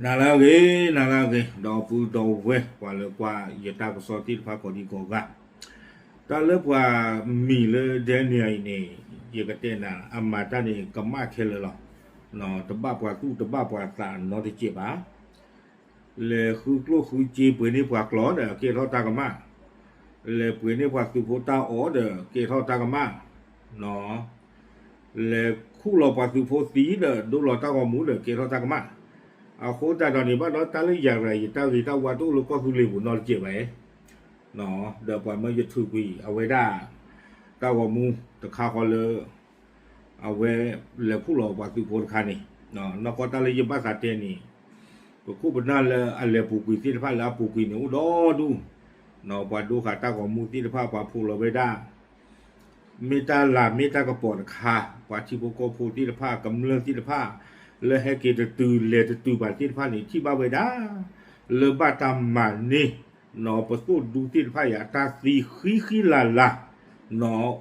နၤလၢအဂ့ၤ နၤလၢအဂ့ၤ ဒီပုၢ်ဒီဝဲၢ် ပှၤလၢကွၢ်ယတၢ်ကစီၣ်သ့ၣ်တဖၣ်ကိးဒံကိးဂၤ, တၢ်လၢပှၤမံၤလၢဒဲနံၤအံၤန့ၣ် ယကတဲနၤ အမၤတၢ်န့ၣ် ကမၣ်ခဲလၢာ်လီၤ. တဘၣ်ပှၤသူၣ်တဘၣ်ပှၤသးနီတစဲးဘၣ်. လဲၤဃုကျိၣ်ဃုစ့ပှ့ၤန့ၢ်ပှၤကျီဒီးကဲထီၣ်တၢ်ကမၣ်, လဲၤပှ့ၤန့ၢ်ပှၤသုးဖိတၢ်အီၣ်ဒီးကဲထီၣ်တၢ်ကမၣ်, လဲၤခူၣ်လီၤပှၤသုးဖိသံဒီးဒိလီၤတၢ်ဂီၤမူဒီးကဲထီၣ်တၢ်ကမၣ်. အဃိသတးဒီးန့ၣ် ဘၣ်ဒီးတၢ်လၢယၤရၤ ယတၢ်ဂ့ၤတၢ်ဝါတအိၣ်လၢကီၢ်သူလ့ၤပူၤနီတစဲးဘၣ်. ဒီးပှၤမၢယထုးကွံာ်အဝဲဒၣ် တၢ်ဂီၤမူတခါဃီလၢ အဝဲလဲၤခူၣ်လီၤပှၤသုးဖိတခါန့ၣ်, နီၢ်ကီၢ်တၢ်လၢယဘၣ်သးတဲန့ၣ်, ပခိၣ်ပနၢ်လၢအလဲၤပူၤကွံာ်သ့ၣ်တဖၣ်လၢအပူၤကွံာ်န့ၣ်အိၣ်ဒီဒူၣ်, ပှၤဒိဃာ်တၢ်ဂီၤမူသ့ၣ်တဖၣ် ပှၤဖိးလီၤဝဲဒၣ် မ့ၢ်တၢ်လၤမ့ၢ်တၢ်ကပီၤတခါ, ပှၤထံဖိကီၢ်ဖိသ့ၣ်တဖၣ် ကမျၢၢ်သ့ၣ်တဖၣ် လၢဟဲက့ၤတတုၤလဲၤတတုၤဘၣ်သ့ၣ်တဖၣ်န့ၣ် ထံၣ်ဘၣ်ဝဲဒၣ် လၢဘၣ်တၢ်မၤန့ၢ် ပသိၣ်ဒူသ့ၣ်တဖၣ်အံၤ အတၢ်သံဃံဃံလၤလၤ,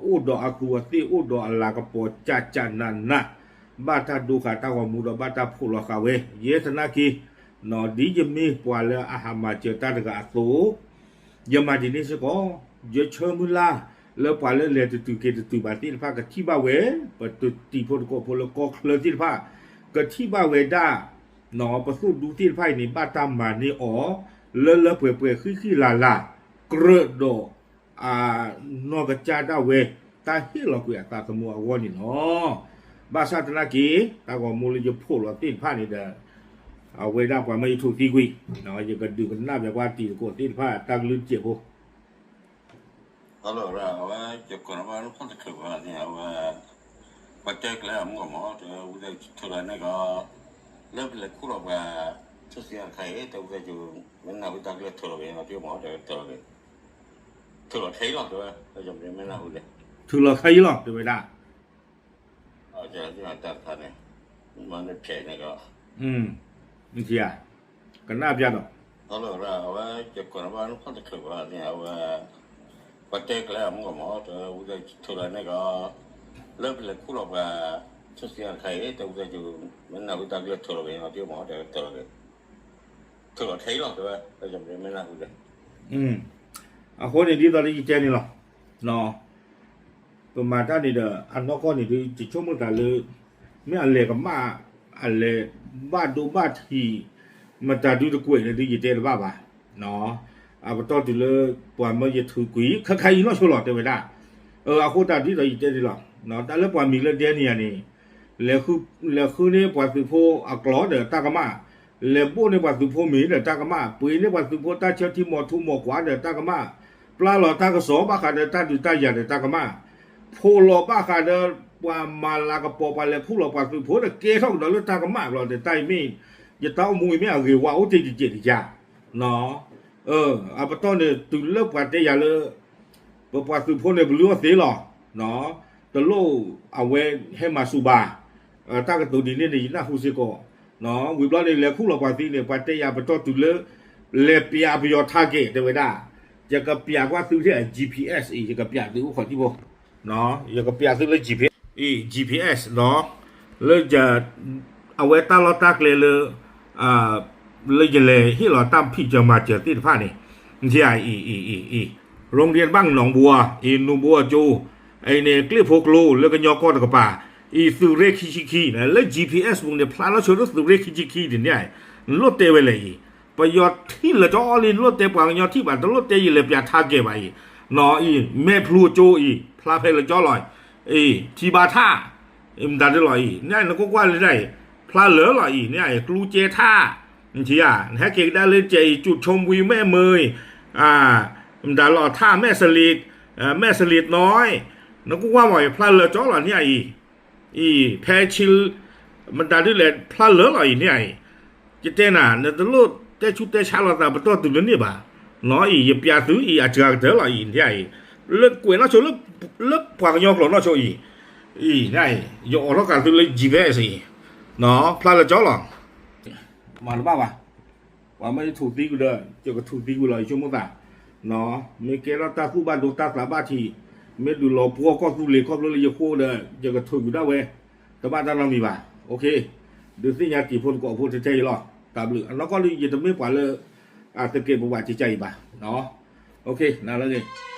အိၣ်ဒီးအသူးအသ့ၣ် အိၣ်ဒီးအလၤကပီၤကၠးကၠးနးနး, ဘၣ်တၢ်ဒိဃာ်တၢ်ဂီၤမူဒီးဘၣ်တၢ်ဖိးလီၤဃာ်ဝဲ ယဲသနာ်က့ ဒ်ယမ့ၢ်ပှၤလၢအဟးမၤစၢၤတၢ်တဂၤအသိး ယမၤဒ်န့ၣ်စ့ၢ်ကီး, ယဆၢမုၢ်လၢ် လၢပှၤလၢလဲၤတတုၤက့ၤတတုၤဘၣ်သ့ၣ်တဖၣ်ကထံၣ်ဘၣ်ဝဲ, ပတံၤဖိသကိးဖိလၢကီၢ်ချၢသ့ၣ်တဖၣ် ကထံၣ်ဘၣ်ဝဲဒၣ် ပသိၣ်ဒူသ့ၣ်တဖၣ်အံၤန့ၣ် ဘၣ်တၢ်မၤန့ၢ်အီၤ လၢလၢပှဲၤပှဲၤဃံဃံလၤလၤ, ကြၢးဒီး အနီၢ်ကစၢ်ဒၣ်ဝဲ တၢ်ဟ့ၣ်လီၤကွံာ်အသးသမူအဂီၢ်န့ၣ်လီၤ. ဘၣ်ဆၣ်သနာ်က့ တၢ်ဂီၤမူလၢယဖိးလီၤသ့ၣ်တဖၣ်န့ၣ်ဒီး အဝဲဒၣ်ပှၤမၢယထုးသံကွံာ်, ယကဒုးကနၣ်ပၠးပှၤတံၤသကိးသ့ၣ်တဖၣ်တၢ်ကလုၢ်တစဲးဖိ အဝဲ ယကိးနဘၣ်လၢဖီၣ်တချုးဘၣ်န့ၣ် အဝဲ ပှၤတဲကျဲအမုၢ်ကမီၤ တဝံသးထုးလီၤန့ၣ်ကီး လၢပလဲၤခူၣ်လီၤပှၤ ထူၣ်စံအတခါအံၤ တဝံသးထုး မ့ၢ်နၢ်ဟူတၢ်ကျဲထုးလီၤက့ၤ မ့ၢ်မီၤ တဝဲ ထုးလီၤက့ၤ ထုးလီၤခဲအံၤလီၤ တဝဲ မ့ၢ်နၢ်ဟူလဲၣ် ထုးလီၤခဲအံၤလီၤ တဝဲဒၣ် တၢ်တခါန့ၣ် မ့ၢ်ဖဲန့ၣ်ကီး ကနၣ်ပၠးဒီး အဝဲ ယကိးနဘၣ်လၢဖီၣ်တချုးဘၣ်န့ၣ် အဝဲ ပှၤတဲကျဲအမုၢ်ကမီၤ တဝံသးထုးလီၤန့ၣ်ကီး လၢပလဲၤခူၣ်လီၤပှၤ ထူၣ်စံအတခါအံၤ တဝံသးထုး မ့ၢ်နၢ်ဟူတၢ်ကျဲထုးလီၤက့ၤ မ့ၢ်မီၤ တဝဲ ထုးလီၤခဲအံၤလီၤ တဝဲ မ့ၢ်နၢ်ဟူလဲၣ် အဃိန့ၣ်ဒ်သိးလၢယတဲန့ၣ်လီၤ. ပမၤတၢ်န့ၣ်ဒီး အနီၢ်ကီၢ်န့ၣ်ဒုး ယဆိကမိၣ်သးလၢ မ့ၢ်အလဲၤကမၣ် အလဲၤဘၣ်ဒိဘၣ်ထံး မတၤဒုတကွဲးန့ၣ်ဒုး ယတဲတဘၣ်ဘၣ်. အပတီၢ်တုၤလၢ ပှၤမၢယထုးကွံာ် ခါခါအံၤနီၢ်ဆိလီၤ တဲဝဲဒၣ်. အဃိသတးဒ်သိးယတဲန့ၣ်လီၤ. တၢ်လၢပှၤမံၤလၢဒဲနံၤယၤန့ၣ် လဲၤဃုန့ၢ်ပှၤသုးဖိအကျီဒီးတၢ်ကမၣ်, လဲၤဘိၣ်န့ၢ်ပှၤသုးဖိမ့ၤဒီးတၢ်ကမၣ်, ပှ့ၤန့ၢ်ပှၤသုးဖိတၢ်ဆၢထံမီၤထူမီၤကွၢ်ဒီးတၢ်ကမၣ်, ပျၢ်လီၤတၢ်ကစီၣ်ဘၣ်ဃးဒီးတၢ်ဒုးတၢ်ယၤဒီးတၢ်ကမၣ်, ဖိးလီၤဘၣ်ဃးဒီးပှၤမၤလၤကပီၤပှၤလဲၤခူၣ်လီၤပှၤသုးဖိဒီးကဲထီၣ်ကဒီးလၢတၢ်ကမၣ်ဘျီဒီး တၢ်အံၤမ့ၢ် ယတၢ်အိၣ်မူအံၤမ့ၢ်အဂ့ၤဝါအိၣ်တ့ၢ်တစဲးတယၤ အပတီၢ်န့ၣ် တုၤလၢပှၤတဲယၤလၢ ပပှၤသုးဖိန့ၣ် ပလုၢ်အီၣ်သ့လီၤ. တလိၣ်အဝဲဟဲမၤစူၤဘၣ်. တၢ်ကတိၤဒ်န့ၣ်န့ၣ် ယနၢ်ဟူစ့ၢ်ကီး. ဝံၤဘျီန့ၣ် လဲၤခူၣ်လီၤပှၤသံန့ၣ် ပှၤတဲယၤပတီၢ်တုၤလၢ လဲၤပျးပယီၤ target တဲဝဲဒၣ်, ယကပျးကွၢ်သုထံၣ် GPS အံၤ ယကပျးသုအိၣ်ခိးထံဖိ, ယကပျးသုလၢ GPS အံၤ GPS ဒီး လၢ အဝဲတၢ်လီၢ်တၢ်ကျဲလၢ လၢယလဲၤဟ့ၣ်လီၤတၢ်ဖံးစၢၤမၤစၢၤသ့ၣ်တဖၣ်န့ၣ်, အံၤ အံၤ အံၤ အံၤ โรงเรียนบ้านหนองบัว အံၤ နူဘိအကၠိ အံၤန့ၣ် ကျ့ၣ်ဖိကျိ လၢကညီကီၢ်တကပၤ အံၤ သုးရ့ၣ်ခံဆံခံ လၢ GPS ပူၤန့ၣ် ဖျါလီၤဆိလၢသုးရ့ၣ်ခံဆံခံဒ်န့ၣ် နလိၣ်တဲဝဲလဲၣ်အံၤ, ပယီၤထံၣ်လၢာ်ကၠီလံ နလိၣ်တဲပှၤကညီထံၣ်ဘၣ် တလိၣ်တဲယလဲၤပျး target ဘၣ်အံၤ, နီၢ်အံၤ မဲာ်ဖျိကၠိအံၤ ဖျါဖဲလၢာ်ကၠီလီၤ, အံၤ ထံဘါထၣ် မတၤဒ်လီၤအံၤ န့ၣ် နကွၢ်ကွၢ်လၢဒၣ်အံၤ ဖျါလၢာ်လီၤအံၤ န့ၣ် ကျူကဲထၣ် နထံၣ်ဧါ နဟဲက့ၤကဒါလၢကဲအံၤ ကၠူးခၠိဘှံးမဲၣ်မုာ်အံၤ မတၤလီၤထၣ် မဲၣ်စလ့း မဲၣ်စလ့းနီၢ် နကွၢ်ကွၢ်မ့ၢ်အံၤ ဖျါလၢာ်ကၠီလီၤန့ၣ်အံၤ, အံၤ ဖဲဆံ မတၤဒ်လဲၣ် ဖျါလၢာ်လီၤအံၤန့ၣ်အံၤ, ယတဲနၤ နတလိၣ်တဲဆူးတဲဆါလိာ်သးပတီၢ်တုၤလၢန့ၣ်ဘၣ်, နီၢ်အံၤ ယပျးသုအံၤ အစှၤကတၢၢ်လီၤအံၤန့ၣ်အံၤ, လၢကွဲးနီၢ်ဆိ လၢပှၤကညီကျိာ်နီၢ်ဆိအံၤ, အံၤန့ၣ် ယအိးထီၣ်ကးသုလၢ GPS အံၤ, ဖျါလၢာ်ကၠီလီၤ မၤတဘၣ်ဘၣ်, ပှၤမ့ၢ်ထုးသံကွံာ်ဒီး ယကထုးသံကွံာ်လီၤ ယဆိကမိၣ်သး, မ့ၢ်ကဲထီၣ်တၢ်သူၣ်ဘၣ်ဒိတၢ်သးဘၣ်ထံး, မ့ၢ်ဒုးလီၤပှီၢ်ကီၢ်သူလ့ၤခီဖျိလၢယဃိဒီး ယကထုးကွံာ်ဒၣ်ဝဲ, တဘၣ်တၢ်နီတမံၤဘၣ်, ဒုးသ့ၣ်ညါတံၤဖိသကိးဖိထဲထဲအံၤလီၤ တၢ်ဘျုး အနီၢ်ကီၢ်လၢယတမ့ၢ်ပှၤလၢ အတကဲးပဝးကကါအံၤဘၣ်. နလၢဂ့ၤ